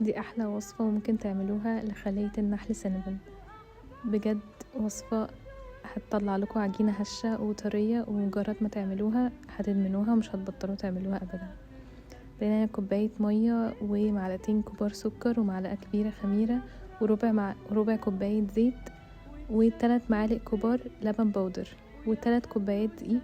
دي احلى وصفة ممكن تعملوها لخلية النحل سينابون. بجد وصفة هتطلع لكم عجينة هشة وطرية، ومجرد ما تعملوها هتدمنوها ومش هتبطلوا تعملوها ابدا. بقينا كوباية مية ومعلقتين كبار سكر ومعلقة كبيرة خميرة وربع مع ربع كوباية زيت وتلات معالق كبار لبن بودر وتلات كوبايات دقيق،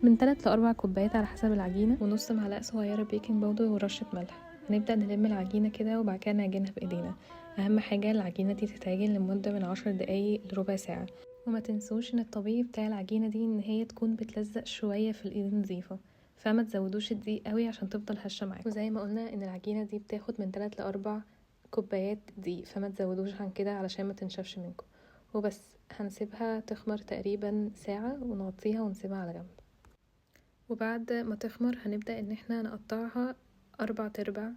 من 3 ل4 كوبايات على حسب العجينة، ونص معلقة صغيرة baking powder ورشة ملح. هنبدأ نلم العجينة كده وبعد كده نعجنها بإيدينا. أهم حاجة العجينة دي تتعجن لمدة من 10 دقايق لربع ساعة، وما تنسوش ان الطبيعي بتاع العجينة دي ان هي تكون بتلزق شوية في الايد نظيفة، فما تزودوش الدقيق قوي عشان تفضل هشة معاكم. وزي ما قلنا ان العجينة دي بتاخد من 3 ل4 كوبايات دقيق، فما تزودوش عن كده علشان ما تنشفش منكم. وبس هنسيبها تخمر تقريبا ساعة ونغطيها ونسيبها على جنب. وبعد ما تخمر هنبدأ ان احنا نقطعها 4 ارباع،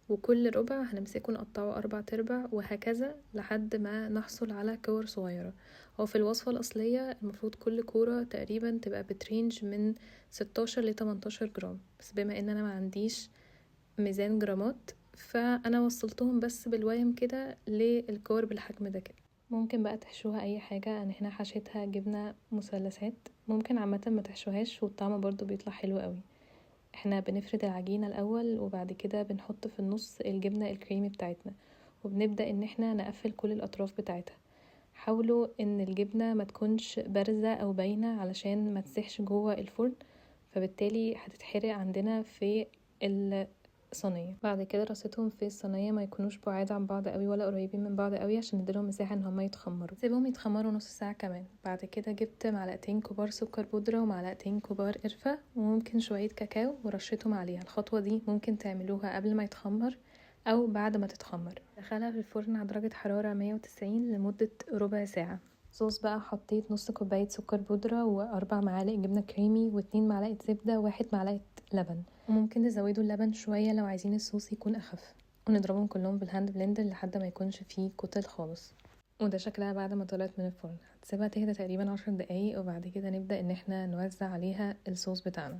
وكل ربع هنمسكه نقطعه 4 ارباع وهكذا لحد ما نحصل على كور صغيرة. هو في الوصفة الأصلية المفروض كل كورة تقريبا تبقى بت range من 16 ل 18 جرام، بس بما ان انا ما عنديش ميزان جرامات فانا وصلتهم بس بالويم كده للكور بالحجم ده كده. ممكن بقى تحشوها اي حاجة، انا هنا حشيتها جبنة مثلثات، ممكن عامة ما تحشوهاش والطعم برضو بيطلع حلو قوي. احنا بنفرد العجينة الاول وبعد كده بنحط في النص الجبنة الكريمي بتاعتنا، وبنبدأ ان احنا نقفل كل الاطراف بتاعتها. حاولوا ان الجبنة ما تكونش بارزة او باينة علشان ما تسيحش جوه الفرن، فبالتالي هتتحرق عندنا في الصينية. بعد كده رصيتهم في الصينية، ما يكونوش بعاد عن بعض قوي ولا قريبين من بعض قوي عشان نديلهم مساحة ان هما يتخمروا. سيبهم يتخمروا نص ساعة كمان. بعد كده جبت معلقتين كبار سكر بودرة ومعلقتين كبار قرفة وممكن شوية كاكاو ورشيتهم عليها. الخطوة دي ممكن تعملوها قبل ما يتخمر او بعد ما تتخمر. دخلها في الفرن على درجة حرارة 190 لمدة ربع ساعة. صوص بقى حطيت نص كوباية سكر بودرة وأربع معالق جبنة كريمي واتنين معلقة زبدة وواحد معلقة لبن، وممكن تزودوا اللبن شوية لو عايزين الصوص يكون أخف، ونضربهم كلهم بال hand blender لحد ما يكونش فيه كتل خالص. وده شكلها بعد ما طلعت من الفرن. هتسيبها تهدى تقريبا 10 دقايق وبعد كده نبدأ ان احنا نوزع عليها الصوص بتاعنا.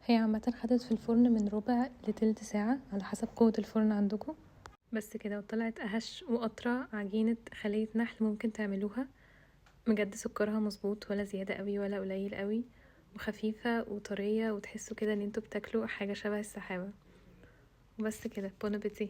هي عامة خدت في الفرن من ربع لتلت ساعة على حسب قوة الفرن عندكم. بس كده، وطلعت أهش وأطرى عجينة خلية نحل ممكن تعملوها. بجد سكرها مظبوط، ولا زيادة قوي ولا قليل قوي، وخفيفة وطرية، وتحسوا كده ان انتوا بتاكلوا حاجة شبه السحابة. وبس كده، bon appétit.